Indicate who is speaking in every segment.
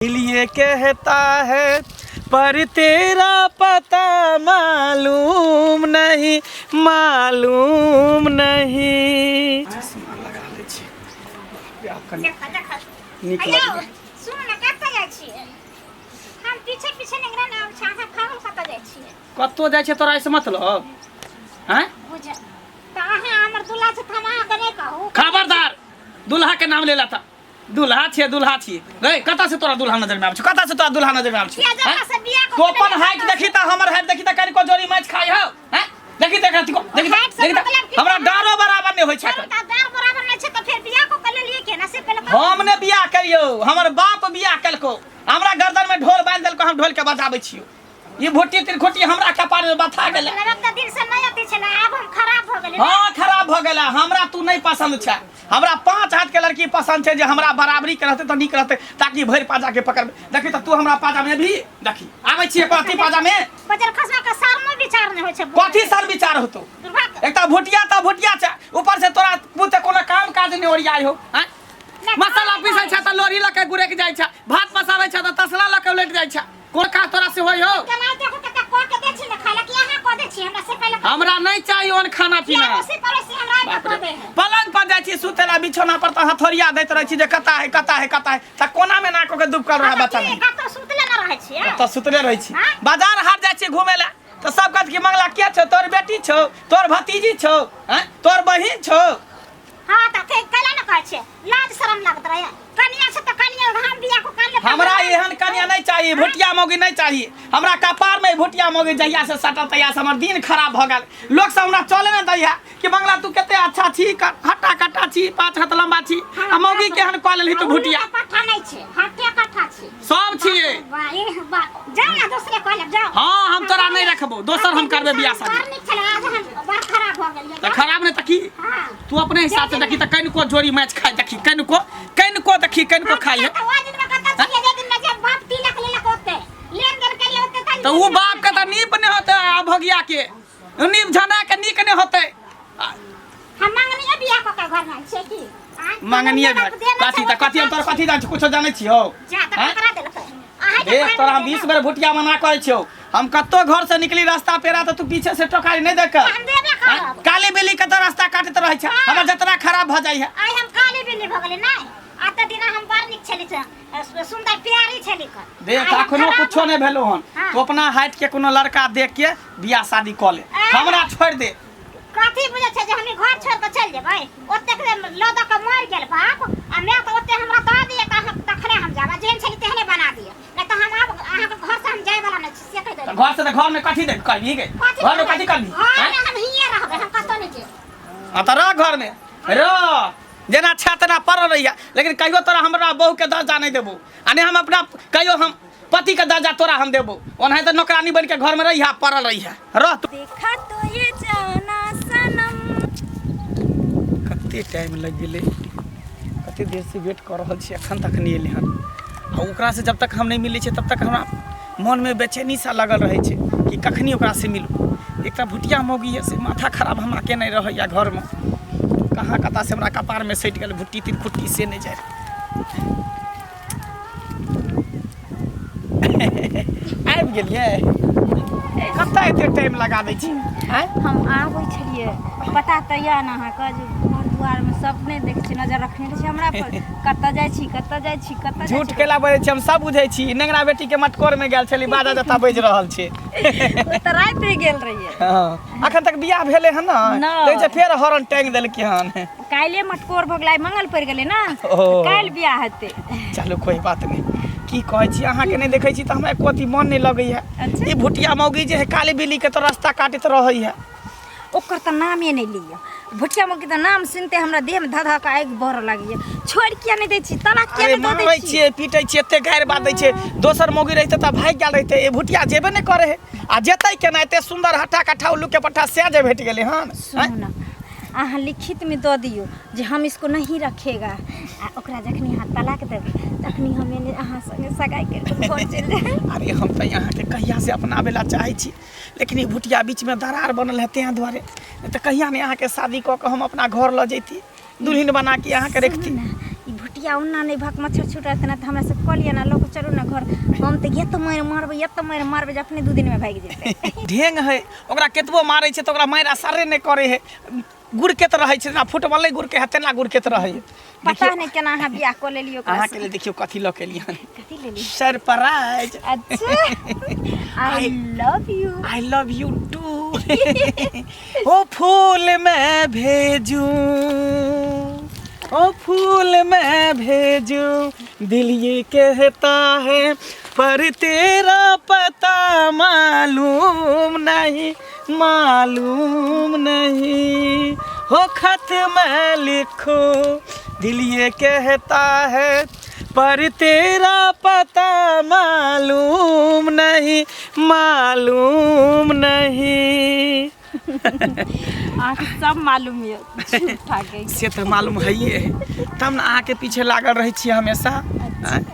Speaker 1: लिए कहता है पर तेरा पता मालूम नहीं, मालूम नहीं। चश्मा लगा लै छी। बाप रे, आब कनी
Speaker 2: देखा देखा।
Speaker 1: नीक
Speaker 2: अयौ
Speaker 1: लगै।
Speaker 2: सुनू ने, कतऽ जाइ छियै? हम पीछे पीछे निगरा ने आबै छै, अहाँ पागल, कतऽ जाइ छियै?
Speaker 1: कतौ जाइ छै तोरा एहिसँ मतलब? आँय?
Speaker 2: बुझ तऽ अहाँ हमर दुल्हा छै तऽ हम अहाँके नहि कहू?
Speaker 1: खबरदार, दुल्हा के नाम लेला तऽ। दुल्हा छियै, दुल्हा छियै रे। कतऽ से तोरा दुल्हा नजर में आबै छौ? कतऽ से तोरा दुल्हा नजर में आबै छौ?
Speaker 2: किया जब
Speaker 1: हैं?
Speaker 2: से बियाह
Speaker 1: तू अपन हाइट देखी तऽ, हमर हाइट देखी तऽ कनिको जोड़ी मैच खाइ हौ? हैं? देखी तऽ कनिको देखी तऽ,
Speaker 2: हाइट से
Speaker 1: देखी तऽ
Speaker 2: मतलब की?
Speaker 1: हमरा डारो बराबर नहि होइ छै।
Speaker 2: चलू तऽ दाम बराबर नहि छै तऽ फेर बियाह को कऽ लेलियै केना से पहिले कहू।
Speaker 1: हम ने बियाह करियौ, हमर बाप बियाह केलको। हमरा गर्दन में ढोल बांधि देलको, हम ढोल के बजाबै छियौ। ई भुट्टी तिरखुटी हमरा कपार में बथा गेलै।
Speaker 2: मतलब तऽ दिन से नहि अथी छलै, आब हम खराब भऽ गेलियै?
Speaker 1: हाँ, खराब भऽ गेला। हमरा तू नहीं पसंद छै। हमरा 5 हाथ के लड़की पसंद छै, जे हमरा बराबरी के रहते तऽ नीक रहते, ताकि भरि पाजा के पकड़बै। देखी तऽ, तू हमरा पाजा में भी देखी आबै छियै कथी पाजा में।
Speaker 2: बजर खसवा के शर्मो विचार नहि होइ छै।
Speaker 1: कथी सर विचार होतो?
Speaker 2: दुर्भाग्य।
Speaker 1: एक तऽ भुटिया तऽ भुटिया छै, ऊपर से तोरा पुते कोनो काम काज नहि ओरियाइ हो। आँय?
Speaker 2: नहि,
Speaker 1: मसाला पीसै छै तऽ लोरी लऽ के गुरैक जाइ छै, भात पसाबै छै तऽ तसला लऽ के उलटि जाइ छै। कोन काज तोरा से होइ हो?
Speaker 2: केना देखो, कते कऽ के दै छी ने खाय ला कि अहाँ कऽ दै छी हमरा से पहिले कहू।
Speaker 1: हमरा नहीं चाहिए ओहन खाना
Speaker 2: कि
Speaker 1: पीना।
Speaker 2: अड़ोसी पड़ोसी हमरा आबि
Speaker 1: बाप
Speaker 2: कऽ
Speaker 1: रे।
Speaker 2: कऽ दै है।
Speaker 1: पलंग पर जाइ छी सुते ला, बिछौना पर, तऽ हथौड़िया दैत रहै छी जे कता है, कता है, कता है, तऽ कोना में ना कऽ के दुबकल रहै बच्चा
Speaker 2: की
Speaker 1: नहीं।
Speaker 2: कतौ सुतले न रहै छियै?
Speaker 1: तऽ सुतले रहै छी।
Speaker 2: हाँ?
Speaker 1: बाजार हाट जाइ छी घूमे ला तऽ सब कहत कि मंगला के छौ? तोर बेटी छौ? तोर भतीजी छौ? हैं? तोर बहिन छौ?
Speaker 2: हाँ तऽ कैला ने कहै छियै, लाज शरम लागत रहे। कनिया छै तऽ कनिया, हम बियाह को कर ले।
Speaker 1: हमरा एहन कन्या नहीं चाहिए, भुटिया मौगी नहीं चाहिए हमरा। कपार में भुटिया मौगी जहिया से सटल, तहिया से हमर दिन खराब भऽ गेल। लोक सब हमरा चले ने दैया कि मंगला तू कते अच्छा छी, हट्टा कट्टा छी, 5 हाथ लंबा छी, आ मौगी केहन कऽ लेलही तू भुटिया।
Speaker 2: पट्ठा नहि छै, हट्टे कट्ठा छै।
Speaker 1: सब छियै।
Speaker 2: वाह, ए, वाह। जाउ ने, दोसरे कऽ लेब, जाउ।
Speaker 1: हाँ, हम तोरा नहीं रखबो, दोसर हम करबे बियाह शादी।
Speaker 2: बड़ नीक छलै, आज हम बड़ खराब भऽ गेलियै।
Speaker 1: तऽ खराब नहि तऽ की?
Speaker 2: हाँ।
Speaker 1: तू अपने हिसाब से देखी तऽ, कनिको जोड़ी मैच खाइ देखी, कनिको कनिको देखी, कनिको खाइ है।
Speaker 2: तऽ ओहि दिनमे कतऽ छलियै जे दिनमे जे बाप तिलक लेलक, ओते लेन देन केलियै ओते?
Speaker 1: तऽ उ बाप के तऽ नीप नहि होतै, आ भगिया के नीप झना के नीक नहि होतै।
Speaker 2: हम मंगनिये बियाह कऽ के घरमे आयल छियै की? आँय?
Speaker 1: मंगनिये
Speaker 2: बाप देने छै।
Speaker 1: कथी तऽ कथी? हम तोरा कथी जानै छी? कुछो जानै छियौ?
Speaker 2: जा तऽ
Speaker 1: आँय?
Speaker 2: ककरा देलकै अहाँके
Speaker 1: देख
Speaker 2: घरमे?
Speaker 1: तोरा हम
Speaker 2: देलक।
Speaker 1: 20 बेर भुटिया मना करै छियौ। हम कतौ घर से निकली रास्ता पेरा तऽ तू पीछे से टोकारी नहि देख।
Speaker 2: हम देबे करब।
Speaker 1: काली बिल्ली के तऽ रास्ता काटैत रहै छै, हमर जतरा खराब भऽ जाइ है।
Speaker 2: आइ हम काली बिल्ली भऽ गेली? नहि, अते दिना हम बड़ नीक छली, सुन्दर प्यारी छली कऽ।
Speaker 1: देख,
Speaker 2: आइ हम
Speaker 1: अखनो
Speaker 2: खराब
Speaker 1: कुछो नहि भेलो हन।
Speaker 2: हाँ।
Speaker 1: तू अपना हाइट के कोनो लड़का देख के बियाह शादी कऽ ले,
Speaker 2: आँय?
Speaker 1: हमरा छोड़ि दे।
Speaker 2: कथी बुझै छै जे हम ई घर छोड़ि कऽ चलि जेबै? ओतेक जे लऽ दऽ कऽ मरि गेल बाप आ माय तऽ ओते हमरा दऽ दिअ तऽ तखने हम जायब, आ जेहन छली तेहने बना दिअ, नहि तऽ हम आब अहाँके घर से हम जाय वाला नहि छी, से कहि
Speaker 1: तऽ
Speaker 2: देलियै।
Speaker 1: घर से तऽ घर में कथी दे करबी गे?
Speaker 2: कथी?
Speaker 1: घर में कथी करबी?
Speaker 2: घर में हम हिये रहबै, हम कतौ नहि जेबै।
Speaker 1: हाँ तऽ रह, घर में रह, जेना छै तेना पड़ल रहिया, लेकिन कहियो तोरा हमरा बहू के दर्जा नहीं देबो, आ नहि हम अपना कहियो हम पति के दर्जा तोरा हम देबो। ओनाहि तऽ नौकरानी बन के घर में रहिया, पड़ल रहिया, रह तू।
Speaker 3: देखा तो ये जाना सनम।
Speaker 1: कते टाइम लागि गेलै, कते देर से वेट कऽ रहल छी, एखन तक नहि एलै हन। आ ओकरासँ जब तक हम नहि मिलै छियै तब तक हमरा मनमे बेचैनी सा लगल रहै छै कि कखनी ओकरासँ मिलू। एकटा भुटिया मौगी यऽ से माथा खराब हमरा केने रहैए घरमे। कहाँ कतऽसँ हमरा कपारमे सटि गेल भुट्टी तिरखुट्टी से नहि जाय। आबि गेलियै? कतऽ एते टाइम लगा दै छी, आँय?
Speaker 3: हम आबै छलियै, पता तऽ यऽ ने अहाँके जे घर दुआरमे सब नहि देखै छै, नजर रखने रहै छै हमरा पर, कतऽ जाइ छी, कतऽ जाइ छी, कतऽ जाइ
Speaker 1: झूठ
Speaker 3: छी।
Speaker 1: केला बजै छी? हम सब बुझै छी। नेंगरा बेटी के मटकोर में गेल छली, बाजा जता बाजि रहल छै।
Speaker 3: ओ तऽ राति गेल रहियै।
Speaker 1: हँ, अखन तक बियाह भेलै हन ने?
Speaker 3: नहि।
Speaker 1: देखै छै फेर हॉर्न टांगि देलकै हन।
Speaker 3: काल्हि मटकोर भऽ गेलै, आइ मंगल पड़ि गेलै ने।
Speaker 1: ओ।
Speaker 3: काल्हि बियाह हेतै।
Speaker 1: चलू, कोई बात नहीं। की कहै छी, अहाँके नहि देखै छी तऽ हमरा एको अथी मन नहि लगैया।
Speaker 3: अच्छा।
Speaker 1: ई भुटिया मौगी जे है, काली बिल्ली के तऽ रास्ता काटैत रहैया।
Speaker 3: ओकर तऽ नामे नहि लिअ। भुटिया मौगी तऽ नाम सुनते हमरा देहमे धऽ धऽ कऽ आगि बरऽ लगैए। छोड़ि किया नहि दै छी? तलाक किया
Speaker 1: अरे
Speaker 3: नहि दऽ दै
Speaker 1: मारै
Speaker 3: छी?
Speaker 1: छियै, पीटै छियै, एते गारि बात दै छै। दोसर मौगी रहितै तऽ भागि गेल रहितै, ई भुटिया जेबे नहि करै है। आ जेतै केना? एते सुन्दर हट्ठा कट्ठा उल्लू के पट्ठा सएह जे भेट गेलै हन।
Speaker 3: सुनू ने, अहाँ लिखितमे दऽ दियौ जे हम इसको नहीं रखेगा, आ ओकरा जखनी अहाँ तलाक देबै तखनी हम एने अहाँ संगे सगाइ करि कऽ घर चलि जायब।
Speaker 1: अरे, हम तऽ अहाँके कहियासँ अपनाबै लए चाहै छी, लेकिन ई भुटिया बीचमे दरार बनल है, तेँ दुआरे नहि तऽ कहिया नहि अहाँके शादी कऽ कऽ हम अपना घर लऽ जैती, दुल्हन बना के अहाँके
Speaker 3: सुनू
Speaker 1: रखती।
Speaker 3: ने, ई भुटिया भुटिया ओना नहि भक मच्छर छूटत ना तऽ हमरा से कऽ लिअ ना लऽ कऽ चलू ना घर हम तऽ एत मारि मारबै एत मारि मारबै जे अपने 2 दिनमे भागि जेतै।
Speaker 1: ढेंग है, ओकरा केतबो मारै छै तऽ ओकरा मारि असरे नहि करै है, गुड़केत रहै छै जेना फुटबॉले गुड़के है तेना गुड़केत रहै है।
Speaker 3: पता
Speaker 1: देखियौ
Speaker 3: नहि केना अहाँ बियाह कऽ लेलियै ओकरा
Speaker 1: अहाँके लेल देखियौ कथी लऽ के एलियै हन।
Speaker 3: कथी लेलियै?
Speaker 1: सरप्राइज।
Speaker 3: अच्छा, I love you.
Speaker 1: I love you too. ओ फूल मैं भेजू, ओ फूल मैं भेजू, दिल ये कहता है पर तेरा पता मालूम नहीं, मालूम नहीं। हो खत मैं लिखूं, दिल ये कहता है पर तेरा पता मालूम नहीं, मालूम नहीं।
Speaker 3: अहाँके सब मालूम यऽ, झूठा के।
Speaker 1: से तऽ मालूम हइए है, तब ने अहाँके पीछे लागल रहै छियै हमेशा। आँय?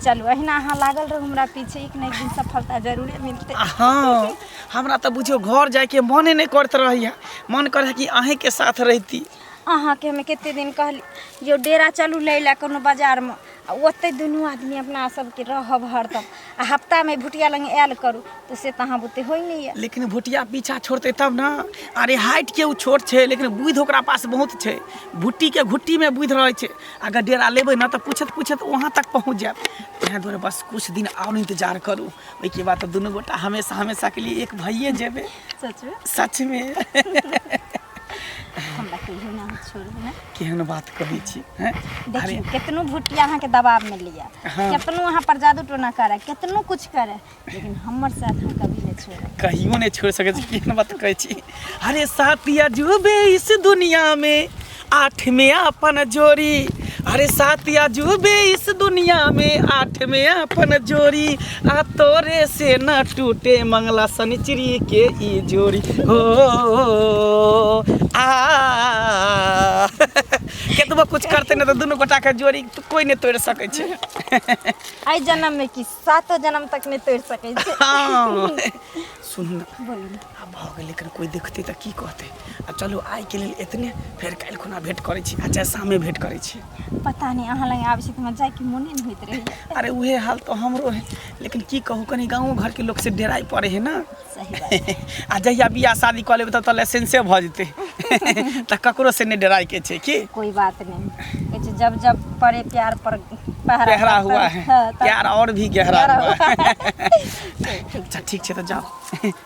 Speaker 3: चलू, अहिना अहाँ लागल रहू हमरा पीछे, एक ने एक दिन सफलता जरूरे मिलतै।
Speaker 1: हँ, हमरा तऽ बुझियौ घर जाइके मने नहि करैत रहैए, मन करै कि अहीँके साथ रहिती।
Speaker 3: अहाँके हमे कते दिन कहली यौ डेरा चलू लै लए कोनो बाजारमे, आ ओतहि दुनू आदमी अपना सबके रहब हरदम, आ हफ्तामे भुटिया लग आयल करू, तऽ से तऽ अहाँ बुते होइ नहि यऽ।
Speaker 1: लेकिन भुटिया पीछा छोड़तै तब ने। अरे हाइट के ओ छोट छै, लेकिन बुद्धि ओकरा पास बहुत छै, भुट्टीके घुट्टीमे बुद्धि रहै छै। अगर डेरा लेबै ने तऽ पूछैत पूछैत वहाँ तक पहुँच जायब। तेँ दुआरे बस कुछ दिन आओर इन्तजार करू, ओहिके बाद तऽ दुनू गोटा हमेशा हमेशाके लिए एक भइए जेबै।
Speaker 3: सचमे?
Speaker 1: सचमे।
Speaker 3: हमरा कहियो ना अहाँ छोड़ू ने।
Speaker 1: केहन बात कहै छी हैं? अरे
Speaker 3: देखियौ, केतनो भुटिया अहाँके दबाव में लिया, केतनो अहाँ पर जादू टोना करे, केतनो कुछ करे, लेकिन हमर साथ हम कभी नहीं छोड़े।
Speaker 1: कहियो नहीं छोड़ सकै छी। केहन बात कहै छी? अरे साथी अजूबे इस दुनिया में, आठ में अपन जोड़ी। अरे साथी अजूबे इस दुनिया में, आठ में अपन जोड़ी, आ तोरे से न टूटे मंगला शनिचरी के ई जोड़ी हो। आ केतबो कुछ करते ने तऽ दुनू गोटा के जोड़ी कोई नहि तोड़ि सकै छै।
Speaker 3: एहि जन्म में की सातो जन्म तक नहीं तोड़ सकै छै।
Speaker 1: हँ, सुनू ने।
Speaker 3: बोलू ने।
Speaker 1: आब भऽ गेलै, लेकिन कोइ देखतै तऽ की कहतै? आ चलू, आइके लेल एतने, फेर काल्हि खुना भेँट करै छी, आ चाहे शाममे भेँट करै छी।
Speaker 3: पता नहीं, अहाँ लग आबै छी तऽ हमरा जाइके मोने नहि होइत रहैए।
Speaker 1: अरे उहे हाल तऽ हमरो है, लेकिन की कहू, कनि गाँवो घरके लोकसँ डेराइ पड़ै है ने।
Speaker 3: सही बात।
Speaker 1: आ जहिया बियाह शादी कऽ लेबै तब तऽ लाइसेंसे भऽ जेतै, तऽ ककरो से नहि डराइके छै की।
Speaker 3: कोई बात नहीं, कहै छै जब जब पड़े प्यार पर पहरा,
Speaker 1: गहरा
Speaker 3: तब-
Speaker 1: हुआ है।
Speaker 3: हाँ, तब-
Speaker 1: प्यार और भी गहरा
Speaker 3: गहरा
Speaker 1: हुआ है।
Speaker 3: ठीक।
Speaker 1: अच्छा, ठीक छै, तऽ जाओ,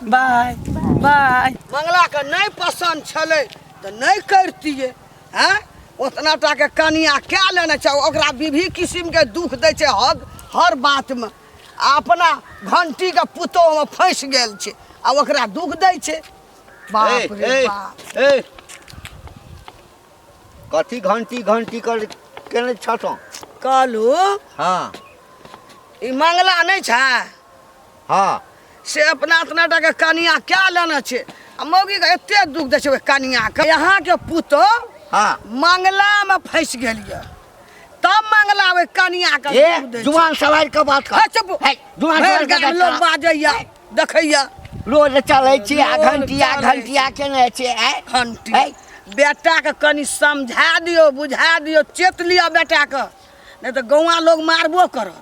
Speaker 1: बाय बाय।
Speaker 4: मंगलाके नहि पसन्द छलै तऽ नहि करितियै। आँय, ओतना टाके कनिया कए लेने छै, ओकरा विभिन्न किसिमके दुख दै छै हर हर बातमे, आ अपना घंटीके पुतोहमे फँसि गेल छै आ ओकरा दुख दै छै। बाप रे बाप।
Speaker 5: ए, कथी घंटी घंटी कर केने छऽ?
Speaker 4: कहलू, ई मंगला नहि छै? से अपना अपना टाके कनिया कए लेने छै आ मौगीके एते दुख दै छै ओहि कनियाके। यहाँके पुतोह मंगलामे फँसि गेल यऽ, तब मंगला ओहि कनियाके
Speaker 5: ए
Speaker 4: दुख दै छै।
Speaker 5: जुबान सवार के बात कर।
Speaker 4: हे, चुप।
Speaker 5: हे, जुबान
Speaker 4: भरि
Speaker 5: सवार के
Speaker 4: गाम
Speaker 5: बात
Speaker 4: लोक
Speaker 5: कर।
Speaker 4: बाजैया देखैया।
Speaker 5: रोज चलै छी आ
Speaker 4: रोज
Speaker 5: घंटिया
Speaker 4: चलै
Speaker 5: घंटिया केने छी आँय?
Speaker 4: घंटी।
Speaker 5: हे,
Speaker 4: बेटाके कनि समझा दियौ, बुझा दियौ, चेत लिअ बेटाके, नहि तऽ गौआँ लोग मारबो करत।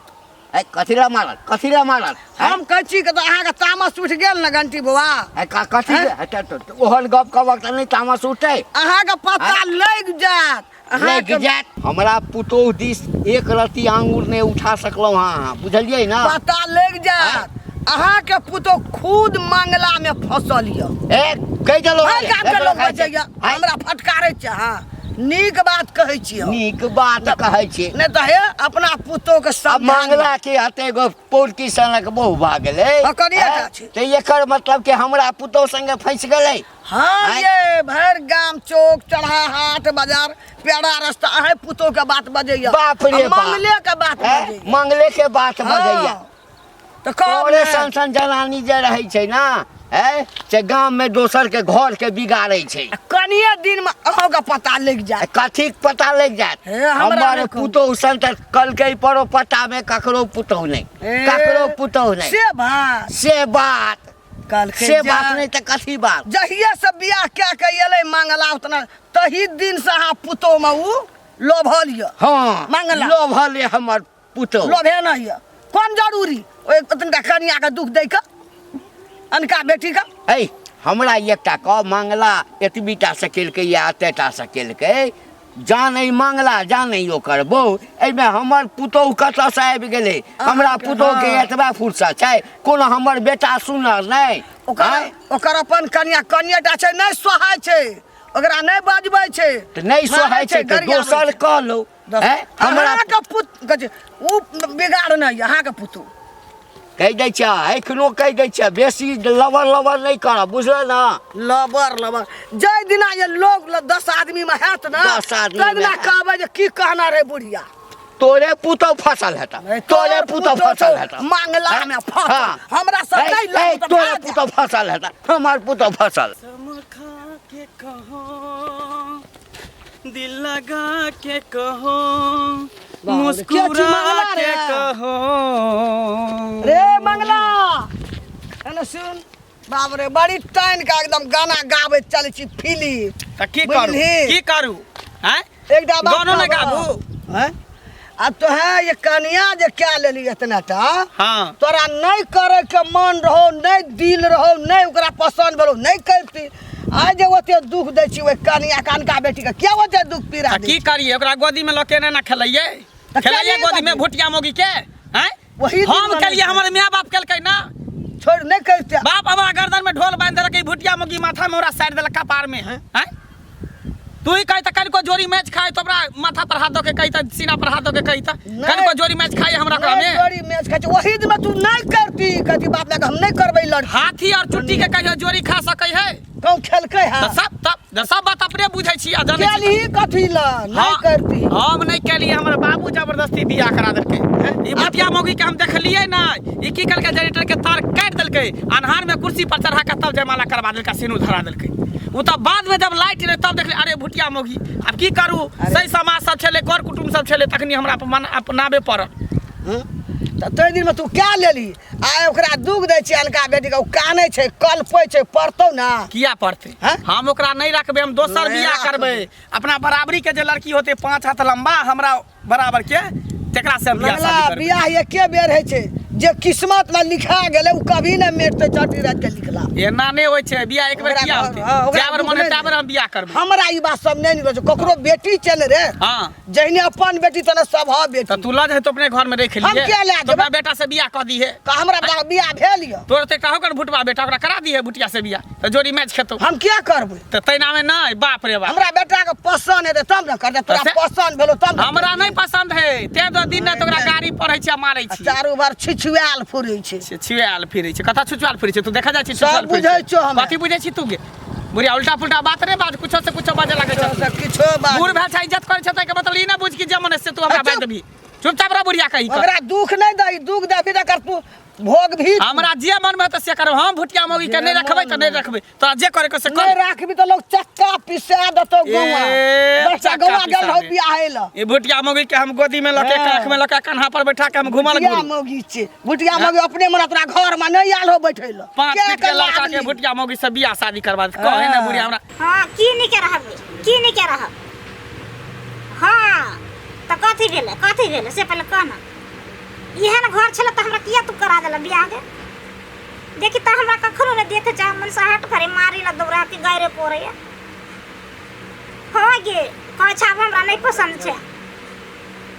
Speaker 5: ए, कथी ला मारल? कथी ला मारल?
Speaker 4: हम कहै छी कि तऽ अहाँके तामस उठि गेल ने घंटी बौआ?
Speaker 5: ए, कथी?
Speaker 4: हैं?
Speaker 5: ए, ओहन गप कहबक तऽ नहि तामस उठतै?
Speaker 4: अहाँके पता लागि जायत।
Speaker 5: लागि
Speaker 4: अहाँके
Speaker 5: जायत। हमरा पुतोहु दिस एक रत्ती आंगुर नहि उठा सकलहुँ हँ अहाँ, बुझलियै ने?
Speaker 4: पता लागि जायत। अहाँके पुतोहु खुद मंगलामे फँसल यऽ।
Speaker 5: ए, कहि देलहुँ।
Speaker 4: हर गामके लोक
Speaker 5: खाइ छै।
Speaker 4: बजैया, हमरा फटकारै छै। अहाँ नीक बात कहै छी हम।
Speaker 5: नीक बात कहै छी।
Speaker 4: नहि तऽ हे, अपना पुतोहु के
Speaker 5: आ
Speaker 4: समझा।
Speaker 5: मंगला के हते एगो पौरकी सनक बहु भऽ गेलै।
Speaker 4: हँ, कनिए टा छै।
Speaker 5: तऽ एकर मतलब कि हमरा पुतोहु संगे फँसि गेलै?
Speaker 4: हँ।
Speaker 5: आँय?
Speaker 4: ये भरि गाम चौक चढ़ा हाट बाजार पेड़ा रास्ता अहे पुतोहु के बात बजैया।
Speaker 5: बाप रे
Speaker 4: आ
Speaker 5: बाप।
Speaker 4: मंगले के बात
Speaker 5: हैं?
Speaker 4: बजैया।
Speaker 5: मंगले के बात बजैया।
Speaker 4: हँ। तऽ कहब
Speaker 5: तोरे
Speaker 4: ने।
Speaker 5: सन सन जनानी जे रहै छै ना, है से गाम में दोसर के घर के बिगाड़ै छै।
Speaker 4: आ कनिए दिन में अहूँके पता लागि जायत।
Speaker 5: कथी के पता लागि जायत?
Speaker 4: हे, हमरा
Speaker 5: हमर
Speaker 4: नहि कहू।
Speaker 5: पुतोहु सन तऽ कलकै परो पट्टा में ककरो पुतोहु नहि।
Speaker 4: हे,
Speaker 5: ककरो पुतोहु नहि।
Speaker 4: से बात।
Speaker 5: से बात।
Speaker 4: कहलकै
Speaker 5: से बात नहि तऽ कथी बात?
Speaker 4: जहिया से बियाह कए के एलै मंगला उतना, तही दिन से अहाँ पुतोह में उ लोभल यऽ।
Speaker 5: हाँ।
Speaker 4: मंगला।
Speaker 5: लोभल ये हमर पुतोह।
Speaker 4: लोभे नहि यऽ, कोन जरूरी ओहि तनिका कनियाके दुख दै के, अनका बेटीके?
Speaker 5: ऐ हमरा एकटा कह, मंगला एतबीटा से केलकै या एतेटा से केलकै, जानै मंगला जानै ओकर बहू, एहिमे हमर पुतोहु कतऽसँ आबि गेलै? हमरा पुतोहुके एतबा फुर्सत छै? कोनो हमर बेटा सुनर नहि?
Speaker 4: ओकर
Speaker 5: आँय?
Speaker 4: ओकर अपन कनिया कनिएटा छै, नहि सोहाय छै, ओकरा नहि बजबै छै।
Speaker 5: तऽ नहि सोहाय छै तऽ
Speaker 4: गरियाबै
Speaker 5: दोसर
Speaker 4: छै।
Speaker 5: कऽ लो। आँय? हमरा
Speaker 4: अहाँके पुत कहै छै, ओ बिगाड़ नहि यऽ अहाँके पुतोहु।
Speaker 5: कहि दै छियै, एखनो कहि दै छियै, बेसी लबर लबर नहि करब, बुझल ने?
Speaker 4: लबर लबर जाहि दिना ये लोग 10 आदमी में हैत ना,
Speaker 5: 10 आदमी
Speaker 4: ताहि दिना
Speaker 5: में हैत।
Speaker 4: कहबै जे की कहना रे बुढ़िया,
Speaker 5: तोरे पुतहु फसल हेतौ, तोरे
Speaker 4: तोहर
Speaker 5: पुतहु
Speaker 4: पुतहु
Speaker 5: फसल
Speaker 4: छौ
Speaker 5: हेतौ
Speaker 4: मांगला में फसल।
Speaker 5: हाँ।
Speaker 4: हमरा सब
Speaker 5: ऐ,
Speaker 4: नहीं
Speaker 5: ऐ,
Speaker 4: लगत,
Speaker 5: तोरे
Speaker 4: भाग जा।
Speaker 5: पुतहु फसल हेतौ, हमर पुतहु फसल।
Speaker 1: समखा के कहो, दिल लगा के कहो,
Speaker 4: बाप रे, के छी
Speaker 1: मुस्कुरा
Speaker 4: मंगला
Speaker 1: के
Speaker 4: रे?
Speaker 1: कहो।
Speaker 4: रे मंगला, एने सुन। बाप रे, बड़ी टाइन का एकदम गाना गाबैत चलै छी फिल्म।
Speaker 1: तऽ की करू?
Speaker 4: बुझलही?
Speaker 1: की करू? आँय?
Speaker 4: एकटा बात
Speaker 1: गानो नहि
Speaker 4: कहबौ।
Speaker 1: गाबू?
Speaker 4: हैं? आ तो है ये कनिया जे क्या लेली इतना टा,
Speaker 1: हाँ।
Speaker 4: तोरा नहीं करे के मन रहो, नहीं दिल रहो, नहीं ओकरा पसंद भेलो, नहीं करती। आइ जे ओते दुख दै छी ओहि कनिया कनका बेटी के, किया ओते दुख पीड़ा
Speaker 1: तऽ
Speaker 4: दै
Speaker 1: की
Speaker 4: छी?
Speaker 1: करिए, ओकरा गोदी में लऽ के एना खेलैयै?
Speaker 4: तऽ
Speaker 1: खेलैयै
Speaker 4: केलियै
Speaker 1: गोदी में
Speaker 4: कथी?
Speaker 1: भुटिया मौगी के? आँय?
Speaker 4: वही दिन
Speaker 1: हम
Speaker 4: बनै
Speaker 1: केलियै,
Speaker 4: छै।
Speaker 1: हमर माय बाप केलकै ना।
Speaker 4: छोड़ नहीं करते।
Speaker 1: बाप हमरा गर्दन में ढोल बांधि देलक, ई भुटिया मौगी माथा में ओकरा साटि देलक कपार में। आँय? तू ही कही तऽ कनिको जोरी मैच खाए तो हमरा माथा पर हाथ दऽ के कही तऽ, सीना पर हाथ दऽ के कही तऽ,
Speaker 4: नहि।
Speaker 1: कनिको जोरी मैच खाए हमरा ओकरा
Speaker 4: नहीं
Speaker 1: में?
Speaker 4: जोड़ी मैच खाइ छै ओही दिन तू नहीं करती, कहती बाप लए हम नहीं करबै लड़की।
Speaker 1: हाथी और चुट्टी के कहियो जोरी खा सकै है?
Speaker 4: कहूँ खेलकै है?
Speaker 1: तऽ सब तब सब बात अपने बुझै छी आ जानै छी।
Speaker 4: केलही कथी लए नहीं
Speaker 1: हाँ,
Speaker 4: करती?
Speaker 1: हम नहीं केलियै, हमर बाबू जबरदस्ती बियाह करा देलकै। ई भुटिया मौगी के हम देखलियै ना, ई की केलकै, जनरेटर के तार काटि देलकै, अन्हार में कुर्सी पर चढ़ा के तब जयमाला करवा देलकै, सिनूर धरा देलकै। ओ तऽ बाद में जब लाइट एलै तब देखलियै, अरे भुटिया मौगी। आब की करू, सही समाज सब छलै, कर कुटुम्ब सब छलै, तखनी हमरा अपनाबे पड़ल।
Speaker 4: हम्म? तऽ ताहि दिनमे तू कए लेलही, आइ ओकरा दुख दै छियै अनका बेटीके, ओ कानै छै, कलपै छै, पड़तौ ना?
Speaker 1: किया पड़तै?
Speaker 4: हैं?
Speaker 1: हम ओकरा नहि रखबै, हम दोसर
Speaker 4: नहि
Speaker 1: बियाह
Speaker 4: राखबै।
Speaker 1: करबै। अपना बराबरी के जे लड़की होतै, 5 हाथ लम्बा, हमरा बराबर के, तकरा से हम बियाह
Speaker 4: मंगला,
Speaker 1: शादी करबै।
Speaker 4: बियाह एके बेर होइ छै, जे किस्मत में लिखा गेलै ओ कभी नहि मेटतै, चटी राति के लिखला।
Speaker 1: एना नहि होइ छै, बियाह एक बेर
Speaker 4: ओकरा
Speaker 1: किया
Speaker 4: घर-
Speaker 1: होतै?
Speaker 4: हाँ, ओकरा
Speaker 1: जै बेर
Speaker 4: दुख
Speaker 1: मन
Speaker 4: नहि
Speaker 1: हेतै, बेर हम बियाह करबै।
Speaker 4: हमरा ई बात सब नहि निकलै छै, ककरो बेटी छै ने रे,
Speaker 1: हाँ।
Speaker 4: जहिने अपन बेटी तेने सब ह बेटी।
Speaker 1: तऽ तू लऽ जाहि तो अपने घर में रख
Speaker 4: हम
Speaker 1: लिए,
Speaker 4: किया लए
Speaker 1: तो अपना
Speaker 4: जेबै?
Speaker 1: बेटा से बियाह कऽ दिहे।
Speaker 4: तऽ हमरा बियाह भेल यऽ।
Speaker 1: तोर तऽ एकटा होकर भुटबा बेटा, ओकरा करा दिहे भुटिया से बियाह, तऽ जोड़ी मैच खेतौ।
Speaker 4: हम किया करबै?
Speaker 1: तऽ तहिना में नहि, बाप रे बाप।
Speaker 4: हमरा बेटा के पसंद हेतै तब ने करतै, तोरा
Speaker 1: तऽ से-
Speaker 4: पसंद भेलो तब ने।
Speaker 1: हमरा नहि पसंद है, तें तो दिन राति ओकरा गाड़ी पढ़ै छी आ मारै
Speaker 4: आ
Speaker 1: छी।
Speaker 4: चारू बार छिछुआल फुरै छै।
Speaker 1: छिछुआल फिरै छै? कतऽ छिछुआल फिरै छै? तू देखा जाइ छी
Speaker 4: सब
Speaker 1: छिछुआल फिरै
Speaker 4: बुझै
Speaker 1: छै?
Speaker 4: छौ हमे।
Speaker 1: कथी बुझै छी तू गे बुढ़िया? उल्टा पुल्टा बात नहि बाज, कुछो से कुछो बाजे लागै छै।
Speaker 4: से किछो बात।
Speaker 1: बूढ़ भेल छै, इज्जत करै छै, ताहिके मतलब ई नहि बुझ कि जे मन से तू हमरा
Speaker 4: अच्छा।
Speaker 1: बाजि देबही। चुपचाप रह बुढ़िया कही कऽ।
Speaker 4: ओकरा दुख नहि दही, दुख देबही तऽ तू भोग भी।
Speaker 1: हमरा जे मन में हेतै से करब। हम भुटिया मौगी के नहि रखबै तऽ नहि रखबै, तोरा जे करे के से
Speaker 4: नहीं
Speaker 1: कर।
Speaker 4: राखबी तऽ लोग चक्का पिसा देतौ गौआ।
Speaker 1: ए,
Speaker 4: 10 टा
Speaker 1: चक्का
Speaker 4: गौआ गेल
Speaker 1: पिसा
Speaker 4: रहौ
Speaker 1: दे।
Speaker 4: बियाहे लए।
Speaker 1: ई भुटिया मौगी के हम गोदी में लके,
Speaker 4: हाँ।
Speaker 1: काख में लके, कन्हा पर बैठा के हम घुमल
Speaker 4: भुटिया
Speaker 1: घुरी।
Speaker 4: मौगी छै, भुटिया मौगी अपने मन तोरा घर में नहीं आयल हो बैठे लए।
Speaker 1: 5
Speaker 4: के
Speaker 1: फीट के लड़का के
Speaker 4: लागली?
Speaker 1: भुटिया मौगी से बियाह शादी करवा दे। कहे ना बुढ़िया हमरा।
Speaker 2: हाँ, की नहीं के रहब, की नहीं के रहब? हाँ तऽ कथी भेलै, कथी भेलै से पहिले कह ना। एहन घर छलै तऽ हमरा किया तू करा देला बियाह गे? देखी तऽ हमरा कखनो नहि देखे चाह, मन से हट करे मारी ला दौड़ा के गायरे पड़ैया। हाँ गे, कहै छै आब हमरा नहि पसन्द छै।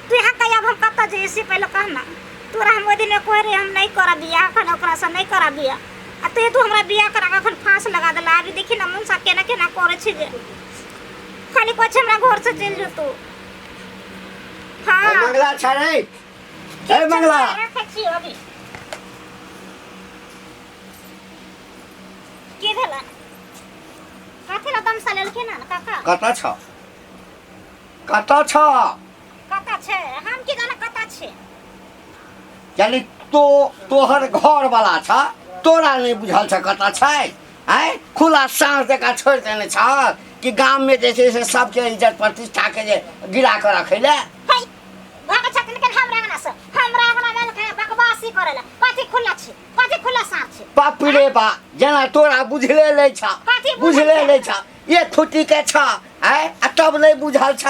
Speaker 2: तू यहाँ कही आब हम कतऽ जइए से पहिले कह ना। तोरा हम ओहि दिन कहै रही हम नहि करब बियाह, एखन ओकरासँ नहि करब बियाह, आ तू हमरा बियाह करा कऽ एखन फाँस लगा देला। अभी देखी ना मनसा केना केना करै छै जे खाली कहै छै हमरा घरसँ चलि जो तू। हाँ।
Speaker 5: मंगला छै रे, ए मंगला।
Speaker 2: राखै छी अभी। की भेलै? कथी लए दमसा लेलखिन हन काका?
Speaker 5: कतऽ छ, कतऽ छ?
Speaker 2: कतऽ छै हम की जाने कतऽ छै।
Speaker 5: यानी तो तोहर घर वाला छ, तोरा नहीं बुझल छ कतऽ छै? आँय, खुला साँस जकाँ छोड़ि देने छ कि गाम में जे छै से सबके इज्जत प्रतिष्ठा के जे गिरा कऽ रखै लए?
Speaker 2: है भागै छथिन के हमरा अंगना से, हमरा अंगना में के बकवासी करै लए। कथी खुला छै, कथी खुला साँस छै?
Speaker 5: बाप रे बा, जेना तोरा बुझले नहि छ।
Speaker 2: कथी बुझल
Speaker 5: बुझले
Speaker 2: छै?
Speaker 5: नहि छ, एक खुटी के छ, आँय, आ तब नहि बुझल छ।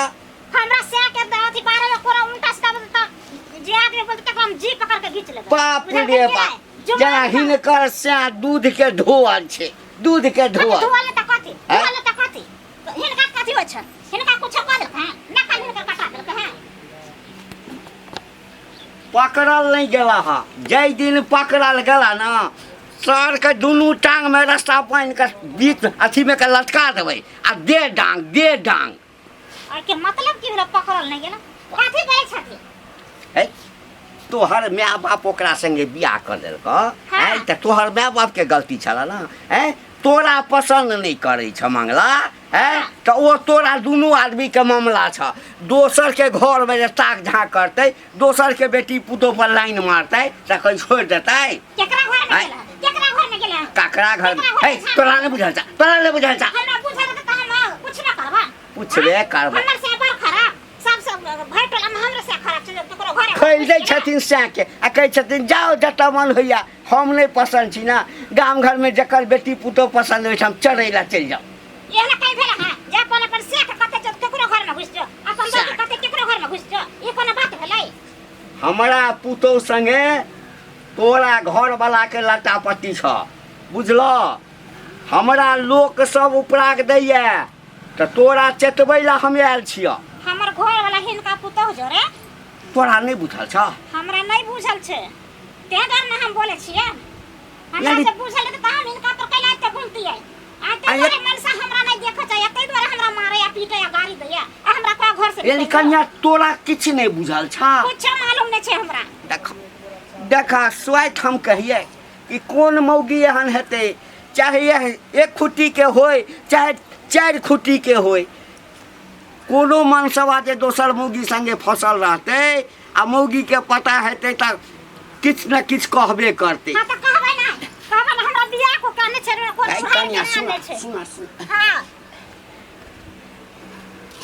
Speaker 2: हमरा से के अथी बारे में कोनो उल्टा सीधा बोलतै तऽ जे आदमी बोलतै तकरा हम जी पकड़ के घीच लेबै।
Speaker 5: बाप
Speaker 2: बुझलकै
Speaker 5: रे
Speaker 2: कि
Speaker 5: बाप,
Speaker 2: नहि? जुबान
Speaker 5: जेना
Speaker 2: पर-
Speaker 5: हिनकर सैं दूध के धोअल छै, दूध के
Speaker 2: कथी
Speaker 5: धोअल।
Speaker 2: धोअल तऽ कथी?
Speaker 5: आँय?
Speaker 2: धोअल तऽ कथी? हिनका कथी होइ छनि? हिनका कुछो कऽ देलकै हँ? नकल हिनकर कटा देलकै हँ?
Speaker 5: पकड़ल नहि गेला हँ, जाहि दिन पकड़ल गेला ने सरके दुनू टांगमे रस्सा बान्हि कऽ बीच अथीमे के लटका देबै आ दे डांग दे डांग।
Speaker 2: के मतलब की भेलै पकड़ल नहि गेला? कथी बोलै छथिन?
Speaker 5: है तोहर माय बाप ओकरा संगे बियाह कऽ देलकऽ।
Speaker 2: हाँ।
Speaker 5: आँय, तऽ तोहर माय बापके गलती छलऽ ने? आँय, तोरा पसन्द नहि करै छ मंगला, आँय, तऽ ओ तोरा दुनू आदमीके मामला छ। दोसरके घरमे जे ताक झाँक करतै, दोसरके बेटी पुतोह पर लाइन मारतै, तऽ कहीं छोड़ि देतै?
Speaker 2: केकरा घर में
Speaker 5: आँय?
Speaker 2: गेल हन? केकरा घर में गेल हन?
Speaker 5: ककरा घर में?
Speaker 2: केकरा घर
Speaker 5: है
Speaker 2: में झाँक?
Speaker 5: तोरा नहि बुझल छ, तोरा नहि बुझल छ।
Speaker 2: हमरा बुझल रहतै तऽ हम पुछबे करबै।
Speaker 5: पुछबे करबै।
Speaker 2: हमर से बड़ खराब सब सब भरि टोला में हमरे से खराब छै ककरो घरे
Speaker 5: खोलि दै छथिन सएहके आ कहै छथिन जाउ जतऽ मन होइए, हम नहि पसन्द छी ने। गाम घरमे जकर बेटी पुतोह पसन्द होइ छै, हम चढ़ै लए चलि जाउ।
Speaker 2: एहन कहीं भेल हँ जे अपन अपन सेठ कते जो केकरो घर में घुसि जो, अपन बेटी कते केकरो घर में घुसि जो, ई कोनो बात भेलै?
Speaker 5: हमरा पुतोह संगे तोरा घरवलाके लट्टा पट्टी छऽ, बुझलऽ? हमरा लोक सब उपराग दैए तऽ तोरा चेतबै लए हम आयल छियऽ।
Speaker 2: हमर घरवला हिनका पुतोह जोरे?
Speaker 5: तोरा नहि बुझल छऽ?
Speaker 2: हमरा नहि बुझल छै, तें डर ने हम बोलै छियै। हमरा
Speaker 5: यानी
Speaker 2: जे बुझल रहतै तऽ हम हिनका पर कैला एते बोलतियै? आ ताहि
Speaker 5: आ
Speaker 2: दुआरे मनसा हमरा नहि देखऽ चाहैए, ताहि दुआरे हमरा मारैए पीटैए गाली दैए आ हमरा कह घर से
Speaker 5: यानी
Speaker 2: निकलि जाउ।
Speaker 5: कन्या तोरा किछु नहि बुझल छऽ?
Speaker 2: कुछो मालूम नहि छै हमरा।
Speaker 5: देख देखा स्वाइत हम कहियै कि कोन मौगी एहन हेतै, चाहे यह एक खुट्टीके होय चाहे चारि खुट्टीके होय, कोनो मनसबा जे दोसर मौगी संगे फसल रहतै आ मौगीके पता हेतै तऽ किछु ने किछु कहबे करतै।
Speaker 2: हाँ तऽ कहबै ने, कहबै ने, हमरा बियाह को कहने छै रे, कोन
Speaker 5: ऐ
Speaker 2: सुहाग
Speaker 5: कन्या,
Speaker 2: के
Speaker 5: सुना
Speaker 2: नाम छै।
Speaker 5: सुना सुना।
Speaker 2: हाँ।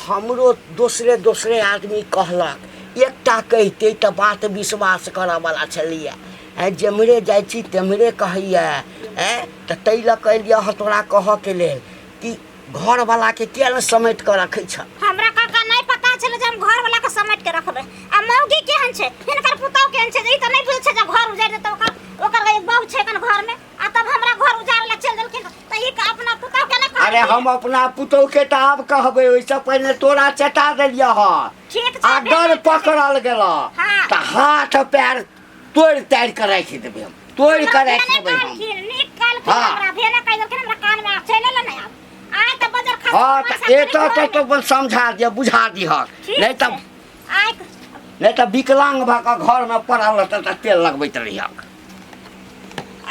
Speaker 5: हमरो दोसरे दोसरे आदमी कहलक, एकटा कहितै तऽ बात विश्वास करऽवला छलैए। आँय, जेम्हरे जाइ छी तेम्हरे कहैए। आँय, तऽ ताहि लऽ कऽ एलियै हँ तोरा कहऽके लेल कि घरवलाके किया ने समेट कऽ रखै छह?
Speaker 2: हमरा काका नहि पता छलै जे हम घरवला के समेट के रखबै। आ मौगी केहन छै, हिनकर पुतहु केहन छै, जे ई तऽ नहि बुझै छै जे घर उजाड़ि देतै ओकर, ओकर एगो बहु छै एखन घरमे, आ तब हमरा घर उजाड़ै लए चलि देलखिन तऽ ई अपना पुतहु के नहि
Speaker 5: अरे
Speaker 2: कहलखिन?
Speaker 5: हम अपना पुतहु के तऽ आब कहबै, ओहिसँ पहिने तोरा चटा देलियह हँ।
Speaker 2: ठीक छै,
Speaker 5: अगर
Speaker 2: भेल।
Speaker 5: पकड़ल गेल
Speaker 2: हाँ।
Speaker 5: तऽ हाथ पैर तोड़ि ताड़ि कऽ राखि देबै हम, तोड़ि कऽ
Speaker 2: हमरा
Speaker 5: राखि
Speaker 2: भेने
Speaker 5: देबै हम।
Speaker 2: कहलखिन, नीक कहलखिन।
Speaker 5: हाँ।
Speaker 2: हमरा भेने कहि देलखिन, हमरा कानमे आब चलि एलै ने आब। आइ तऽ बजर खा
Speaker 5: हाँ, तऽ एतऽ तऽ तो अपन समझा दिअ, बुझा दिहक, नहि तऽ
Speaker 2: आइ
Speaker 5: नहि तऽ विकलांग भऽ कऽ घरमे पड़ल रहतै तऽ तेल लगबैत रहिहक।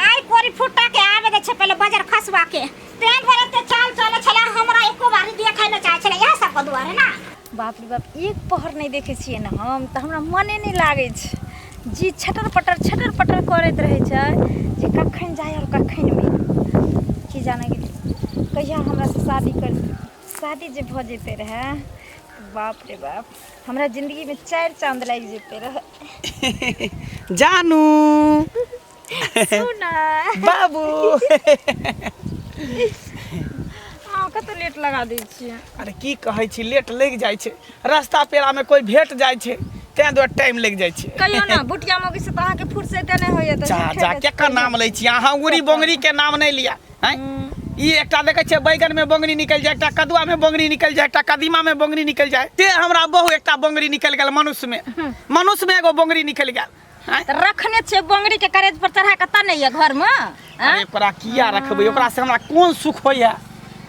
Speaker 2: आइ कोरी फुट्टा के आबे दै छै पहिले बजर खसवा के, तें दुआरे एते चाल चलै छलै, हमरा एको बारी देखै नहि चाहै छलै, इएह सबके दुआरे ने।
Speaker 3: बाप रे बाप, एक पहर नहि देखै छियै ने हम तऽ हमरा मने नहि लागै छै, जी छटर पटर छटर पटर करैत रहै छै जे कखन जाइ आओर कखन मिली। की जाने गेलियै कहिया हमरासँ शादी करतै। शादी जे भऽ जेतै रहए तऽ बाप रे बाप, हमरा जिन्दगीमे चारि चाँद लागि जेतै रहए।
Speaker 1: जानू
Speaker 3: सुना
Speaker 1: बाबू।
Speaker 3: अहाँ कतऽ लेट लगा दै छियै?
Speaker 1: अरे की कहै छी, लेट लागि जाइ छै, रास्ता पेड़ामे कोइ भेट जाइ छै, तें दुआरे टाइम लागि जाइ छै।
Speaker 3: कहियो ने बुटिया मौगी से तऽ अहाँके फुर्सते नहि होइए तऽ
Speaker 1: जा
Speaker 3: झूठे
Speaker 1: जा
Speaker 3: के
Speaker 1: केकर नाम लै छी अहाँ? उंगरी बोंगरी के नाम नहि लिअ। आँय, ई एकटा देखै छियै बैगन में बोंगरी निकलि जाय, एकटा कदुआ में बोंगरी निकलि जाय, एकटा कदीमा में बोंगरी निकलि जाय, ते हमरा बहु एकटा बोंगरी निकलि गेल मनुष्य में, मनुष्य में एगो बोंगरी निकलि गेल। आँय?
Speaker 3: तऽ रखने छियै बोंगरी के करेज पर चढ़ा कऽ तऽ नहि यऽ घरमे? आँय?
Speaker 1: अरे ओकरा किया रखबै? ओकरा से हमरा कोन सुख होइए?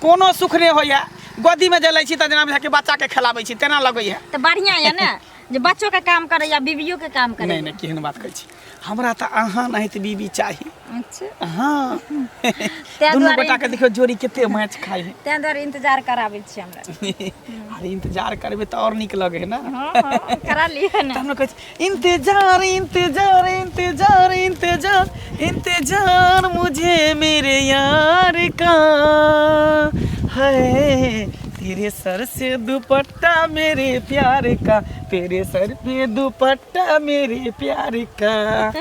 Speaker 1: कोनो सुख नहि होइए। गोदीमे जे लै छी तऽ जेना बुझाइ कि बच्चाके खेलाबै छी तेना लगैए।
Speaker 3: तऽ बढ़िआँ यऽ ने जे बच्चो के काम करैया बीबियो के काम करैया।
Speaker 1: नहि नहि, केहन बात कहै छी, हमरा तऽ अहाँ नाहित बीबी चाही।
Speaker 3: अच्छा।
Speaker 1: हाँ,
Speaker 3: तें
Speaker 1: दुनू
Speaker 3: दुआरे
Speaker 1: गोटा के देखियौ जोड़ी कते मैच खाइ है।
Speaker 3: तें दुआरे इंतजार कराबै छी हमरा।
Speaker 1: अरे इंतजार करबै तऽ आओर नीक लगै है ने।
Speaker 3: हाँ हाँ, करा लिअ ने।
Speaker 1: तऽ हम कहै छी इंतजार इंतजार इंतजार इंतजार इंतजार मुझे मेरे यार का है, तेरे सर से दुपट्टा मेरे प्यार का, तेरे सर पे दुपट्टा मेरे प्यार का।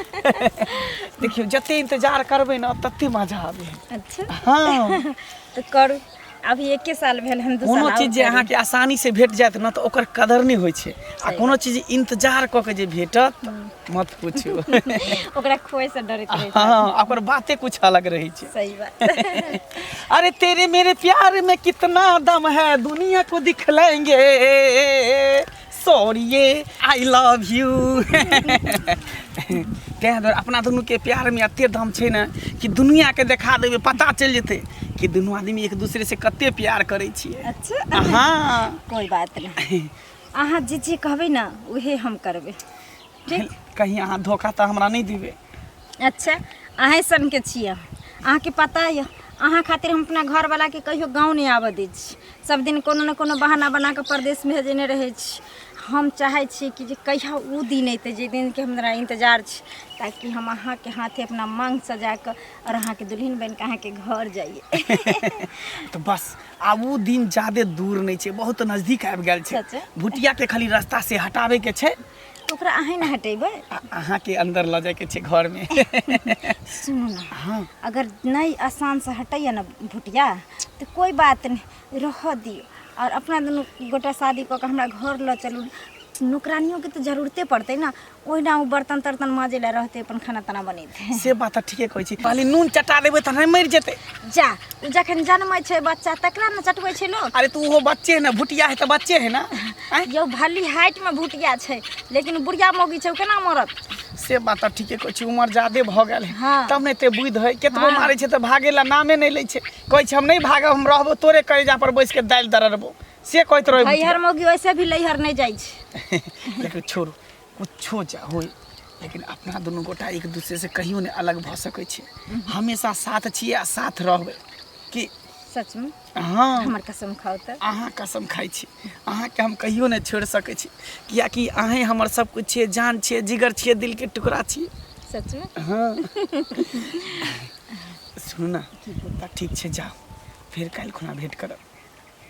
Speaker 1: देखियौ जते इंतजार करबै ने तते मजा आबै है।
Speaker 3: अच्छा।
Speaker 1: हाँ।
Speaker 3: तऽ करू। अभी एके साल भेल हन, 2 साल
Speaker 1: कोनो
Speaker 3: आओर
Speaker 1: चीज जे
Speaker 3: करी।
Speaker 1: अहाँके आसानी से भेट जायत ने तऽ ओकर कदर नहि होइ छै, आ कोनो चीज इंतजार कऽ के जे भेटत, मत पूछू।
Speaker 3: ओकरा खोए से डरैत रहै छै।
Speaker 1: हँ, ओकर बाते कुछ अलग रहै छै।
Speaker 3: सही बात।
Speaker 1: अरे तेरे मेरे प्यार में कितना दम है, दुनिया को दिखलाएंगे। Sorry, I love you. तैं दुआरे अपना दुनूके प्यारमे एते दम छै ने कि दुनियाके देखा देबै, पता चलि जेतै कि दुनू आदमी एक दूसरे से कते प्यार करै छियै।
Speaker 3: अच्छा।
Speaker 1: हाँ।
Speaker 3: कोई बात नहीं, अहाँ जे जे कहबै ने उहे हम करबै। ठीक?
Speaker 1: कहीं अहाँ धोखा तऽ हमरा नहि देबै?
Speaker 3: अच्छा, अहेँ सनके छियै, अहाँके पता यऽ, अहाँ खातिर हम अपना घरवलाके कहियो गाँव नहि आबऽ दै छी। सब दिन कोनो ने कोनो बहाना बना कऽ परदेश भेजने रहै छी। हम चाहै छी कि जे कहिया ओ दिन अयतै, जाहि दिनके हमरा इन्तजार छै, ताकि हम अहाँके हाथे अपना माँग सजा कऽ आओर अहाँके दुल्हन बनि कऽ अहाँके घर जइयै।
Speaker 1: तऽ बस आब ओ दिन जादे दूर नहि छै, बहुत नजदीक आबि गेल छै।
Speaker 3: सच?
Speaker 1: भुटियाके खाली रास्ता से हटाबैके छै।
Speaker 3: तऽ ओकरा अहीँ ने हटेबै।
Speaker 1: आ अहाँके अंदर लऽ जाइके छै घरमे।
Speaker 3: सुनू ने।
Speaker 1: हाँ।
Speaker 3: अगर नहि आसानसँ हटैए ने भुटिया तऽ कोइ बात नहि, रहऽ दियौ आओर अपना दुनू गोटा शादी कऽ कऽ हमरा घर लऽ चलू। नौकरानियोके तऽ जरूरते पड़तै ने, ओहिना ओ बर्तन तर्तन माँजै लए रहतै, अपन खाना ताना बनेतै।
Speaker 1: से बात तऽ ठीके कहै छी। कहली नून चटा देबै तऽ नहि मरि जेतै?
Speaker 3: जा, ओ जखन जनमै छै बच्चा तकरा ने चटबै छै लोक।
Speaker 1: अरे तू ओहो बच्चे है ने, भुटिया है तऽ बच्चे है ना। आँय?
Speaker 3: यौ, भली हाइटमे भुटिया छै, लेकिन बुढ़िया मौगी छै, ओ केना मरत?
Speaker 1: से बात तऽ ठीके कहै छी, उमर जादे भऽ गेल है।
Speaker 3: हाँ।
Speaker 1: तब ने एते बुद्धि है, केतबो
Speaker 3: हाँ।
Speaker 1: मारै छै तऽ भागे ला नामे नहि लै छै। कहै छै हम नहि भागब, हम रहबो तोरे कलेजा पर बैस के दालि दरड़बो, से कहैत रहै
Speaker 3: लैहर
Speaker 1: भुटिया।
Speaker 3: मौगी वैसे भी लैहर नहि जाइ छै।
Speaker 1: लेकिन छोड़ू, कुछो जा होय, लेकिन अपना दुनू गोटा एक दूसरे से कहियो नहि अलग भऽ सकै छै। हमेशा साथ छियै आ साथ रहबै कि।
Speaker 3: सचमे?
Speaker 1: हाँ।
Speaker 3: हमर कसम खाउ तऽ।
Speaker 1: अहाँ कसम खाइ छी, अहाँके हम कहियो नहि छोड़ि सकै छी, कियाकि अहेँ हमर सब किछु छियै, जान छियै, जिगर छियै, दिलके टुकड़ा छियै।
Speaker 3: सचमे?
Speaker 1: हाँ। सुनू ने, तऽ ठीक छै, जाउ, फेर काल्हि खुना भेँट करब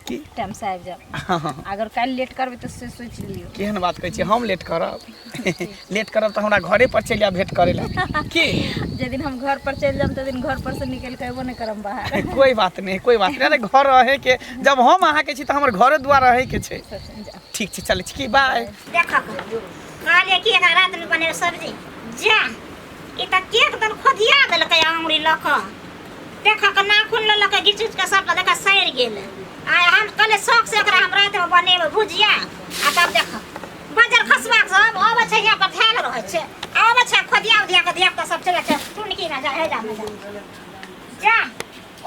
Speaker 1: की।
Speaker 3: टाइम से आबि जाउ।
Speaker 1: हाँ।
Speaker 3: अगर काल्हि लेट करबै तऽ से सोचि लियौ।
Speaker 1: केहन बात कहै छियै, हम लेट करब? लेट करब तऽ हमरा घरे पर चलि आयब भेँट करै लए की।
Speaker 3: जाहि दिन हम घर पर चलि जायब, ताहि दिन घर पर से निकलि कऽ अयबो नहि करब बाहर।
Speaker 1: कोई बात नहीं, कोई बात नहीं। अरे घर रहे के, जब हम अहाँके छी तऽ हमर घरे द्वार रहे के छै।
Speaker 3: सचमे, जाउ।
Speaker 1: ठीक छै, चलै छी की, बाय।
Speaker 2: देखक, कहलियै कि एकरा रातिमे बनेबै सब्जी, जा ई तऽ केक दन खोदिया देलकै आँगुरी लऽ कऽ। देखक, नाखून लऽ लऽ कऽ घीच घीच कऽ सबटा देख सड़ि गेल। आ हम कहलियै शौक से एकरा हम रातिमे बनेबै भुजिया, आ तब देख बजर खसबाक सब अबै छै, यहाँ पर धयल रहै छै, आ अबै छै खोदिया उदिया कऽ धिया पुता सब चलि जाइ छै टुनकीमे। जा हे, जा जा जा,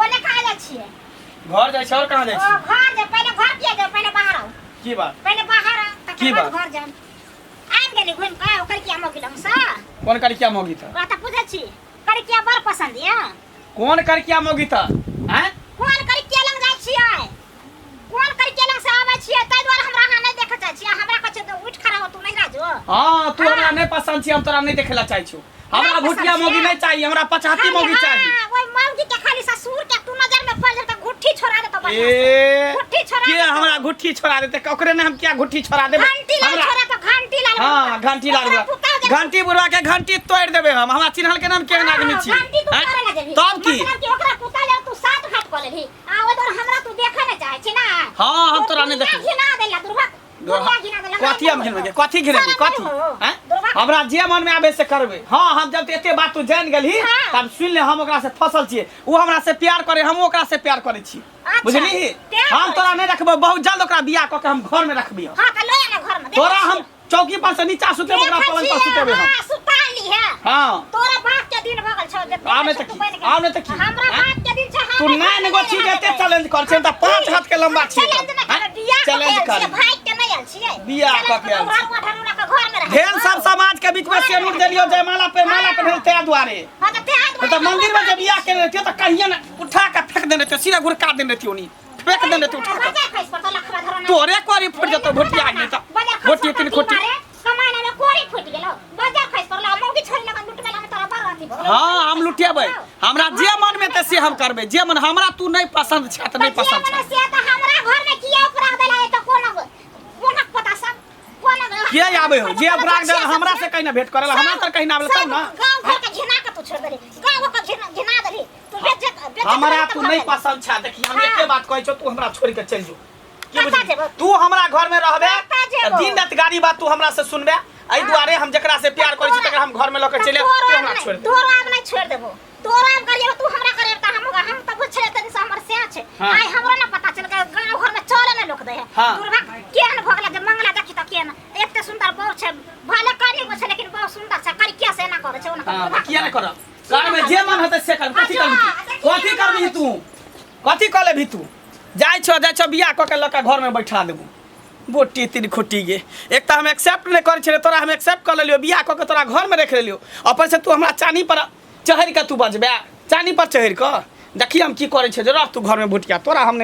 Speaker 2: ओने कहाँ जाइ छियै?
Speaker 1: घर जाइ छै, और कहाँ जाइ
Speaker 2: ओ
Speaker 1: छी?
Speaker 2: घर जा, पहिले घर किया जाउ? पहिले बाहर आउ।
Speaker 1: की बात?
Speaker 2: पहिले बाहर आउ,
Speaker 1: की
Speaker 2: तकर बाद
Speaker 1: बात?
Speaker 2: घर जायब। आबि गेली घुमि कऽ ओकर किया मौगी लगसँ?
Speaker 1: कोन करिकिया मौगी तऽ?
Speaker 2: ओकरा तऽ पूछै छी, करिकिया बड़ पसन्द यऽ।
Speaker 1: कोन करिकिया मौगी तऽ? आँय?
Speaker 2: कोन करिकिया लग जाइ छियै, कोन करिकिया लग से आबै छियै, ताहि दुआरे हमरा अहाँ नहि देखऽ चाहै छियै। हमरा कहै छै तऽ उठि खड़ा हो, तू नहीं राजो।
Speaker 1: हाँ, तू हमरा नहि पसंद छी, हम तोरा नहि देखे ला चाहै छियौ। हमरा
Speaker 2: नहि पसंद
Speaker 1: भुटिया मौगी
Speaker 2: छियै?
Speaker 1: नहि चाहिए, हमरा पछाती मौगी चाहिए।
Speaker 2: हाँ, ओहि मौगी के खाली ससुर के तू नजर में पड़ जेतौ, घुट्ठी छोड़ा देतौ बढ़ियां से।
Speaker 1: ए
Speaker 2: घुट्ठी छोड़ा
Speaker 1: के
Speaker 2: देतौ।
Speaker 1: हमरा घुट्ठी छोड़ा देते? ओकरे ने हम क्या घुट्ठी छोड़ा देबै?
Speaker 2: घंटी लाल
Speaker 1: हमरा
Speaker 2: छोड़ा तो घंटी लाल
Speaker 1: हाँ
Speaker 2: बुढ़वा।
Speaker 1: घंटी लाल
Speaker 2: ओकरा
Speaker 1: बुढ़वा।
Speaker 2: पुतहु जे
Speaker 1: घंटी बुढ़वा के घंटी तोड़ देबै हम। हमरा चिन्हल के नाम केहन आदमी छी?
Speaker 2: घंटी तू
Speaker 1: आँय?
Speaker 2: तोड़े ला जेबही?
Speaker 1: तब की?
Speaker 2: मतलब कि ओकरा पुतहु ले तू सात घाट कऽ लेलही, आ ओहि दुआरे हमरा तू देखै नहि चाहै छी ना?
Speaker 1: हाँ, हम तोरा नहि
Speaker 2: दुनिया
Speaker 1: देखै।
Speaker 2: घिना देला दुर्भा, दुनिया घिना देला।
Speaker 1: कथी हम घिनबै? कथी घिनेबै? कथी? आँय? हमरा जे मन में आबे से करबै। हाँ, हम जब एते बात तू जान गेलही
Speaker 2: हाँ।
Speaker 1: तब सुन ले, हम ओकरा से फसल छियै, ओ हमरा से प्यार करे, हम ओकरा से प्यार करै छी।
Speaker 2: अच्छा,
Speaker 1: बुझलिही?
Speaker 2: प्यार
Speaker 1: हम
Speaker 2: करै
Speaker 1: तोरा नहि रखबौ, बहुत जल्द ओकरा बियाह कऽ के हम घर में रखबियौ।
Speaker 2: हाँ, तऽ लऽ आ ने घर में।
Speaker 1: तोरा हम चौकी पर से नीचा सुतेबो, ओकरा
Speaker 2: देखै
Speaker 1: पलंग पर
Speaker 2: छियै,
Speaker 1: सुतेबै हम।
Speaker 2: हाँ, सुता ली है।
Speaker 1: हाँ।
Speaker 2: तोरा बाप के दिन भऽ गेल छौ जे
Speaker 1: आब नहि तऽ
Speaker 2: तू
Speaker 1: की?
Speaker 2: बनि गेल।
Speaker 1: आब नहि तऽ की?
Speaker 2: हमरा
Speaker 1: आँय?
Speaker 2: बाप के दिन छै,
Speaker 1: तू
Speaker 2: हम
Speaker 1: नाइन गो छी जे एते चैलेंज कर छै, तऽ 5 हाथ के लंबा छी।
Speaker 2: चैलेंज नहि करबै, बियाह कऽ के
Speaker 1: चैलेंज
Speaker 2: आयल
Speaker 1: कर।
Speaker 2: छियै, भागि के नहि आयल छियै।
Speaker 1: बियाह कऽ के आयल
Speaker 2: घर ढरूरा के घर में रहै।
Speaker 1: ढेर सब समाज के बीच में सेनुर देलियो, जयमाला पे माला पहिनल, तै दुआरे।
Speaker 2: हाँ, तऽ तें दुआरे।
Speaker 1: तऽ मंदिर में जे बियाह केने रहतियो तऽ कहिया ने उठा के फेंक देने रहतियो, सीधा गुड़का देने रहतियो, नी फेंक देने रहतियो उठा के।
Speaker 2: बजार खसि पड़तौ, लखवा धरो ना।
Speaker 1: तोरे कोरी फुट जेतौ भुटिया, नहि तऽ
Speaker 2: बजार खसि
Speaker 1: भुटी
Speaker 2: पड़तौ,
Speaker 1: तीन खुटी।
Speaker 2: मारे, कमाना में कोरी फुटि गेलौ। बजार खसि पड़लौ, मौगी छोड़ी लगन लुटबे ला में तोरा बड़ अथी भऽ गेलौ।
Speaker 1: हाँ, हम लुटेबै, हमरा जे मन में ते से हम करबै, जे मन हमरा तू नहि पसंद छै तऽ नहि
Speaker 2: तऽ जे
Speaker 1: पसंद
Speaker 2: मने
Speaker 1: छै।
Speaker 2: से तऽ हमरा घर में किया उपरा देला? ए तऽ कोनो कोनक पता सब कोनो
Speaker 1: के आबै हो जे अपराग दे हमरा से कहीं ना भेंट करेला, हमरा तर कहीं ना आबे तब ना।
Speaker 2: गांव घर के घिना के तू छोड़ देली, गांव के घिना घिना देली तू। बेइज्जत बेचैत
Speaker 1: हमरा
Speaker 2: रहबै तऽ
Speaker 1: तू
Speaker 2: भऽ
Speaker 1: नहीं
Speaker 2: गेल।
Speaker 1: पसंद छा देखी हम
Speaker 2: हाँ।
Speaker 1: एके बात कहै छौ तू हमरा छोड़ के चलि जो की
Speaker 2: कतऽ
Speaker 1: बुझली?
Speaker 2: जेबौ?
Speaker 1: तू हमरा घर में रहबे
Speaker 2: कतऽ
Speaker 1: तऽ
Speaker 2: जेबौ?
Speaker 1: दिन रात गाड़ी बात तू हमरा से सुनबे एहि दुआरे हम जकरा से प्यार करै छी तकरा हम घर में लऽ के चलि आयब,
Speaker 2: तोरो
Speaker 1: तू
Speaker 2: आब
Speaker 1: हमरा
Speaker 2: नहि
Speaker 1: छोड़ दे
Speaker 2: तोरो आब नहि छोड़ि देबो तोरो आब करिए तू हमरा करिए तऽ हम हम तऽ बुझ छले तनी से हमर स्या छै
Speaker 1: हाँ।
Speaker 2: आइ हमरो ना पता चल गेल गाँव घर में चले ने लोक दे है
Speaker 1: हाँ।
Speaker 2: दुर्भा केहन भऽ गेल जे मंगला देखी तऽ केहन एते सुंदर बहु छै भले करी गो छै लेकिन बहुत सुंदर छै करी किया से एना करै छै ओना
Speaker 1: हाँ,
Speaker 2: दुर्भा
Speaker 1: किया नहि करब करबै जे मन हेतै से करब कथी करबही तू कथी करबही तू कथी कऽ लेबही तू जाइ छौ जाइ छौ बियाह कऽ के लऽ के घरमे बैठा देबू बोटी तीन खोटी गे एक तऽ हम एक्सेप्ट नहि करै छलियै तोरा हम एक्सेप्ट कऽ लेलियौ बियाह कऽ के तोरा घरमे राखि लेलियौ अपन से तू हमरा चानी पर चढ़ि कऽ तू बजबे चानी पर चढ़ि कऽ देखी हम की करै छियै जे रह तू घरमे भुटिया तोरा हम नहि।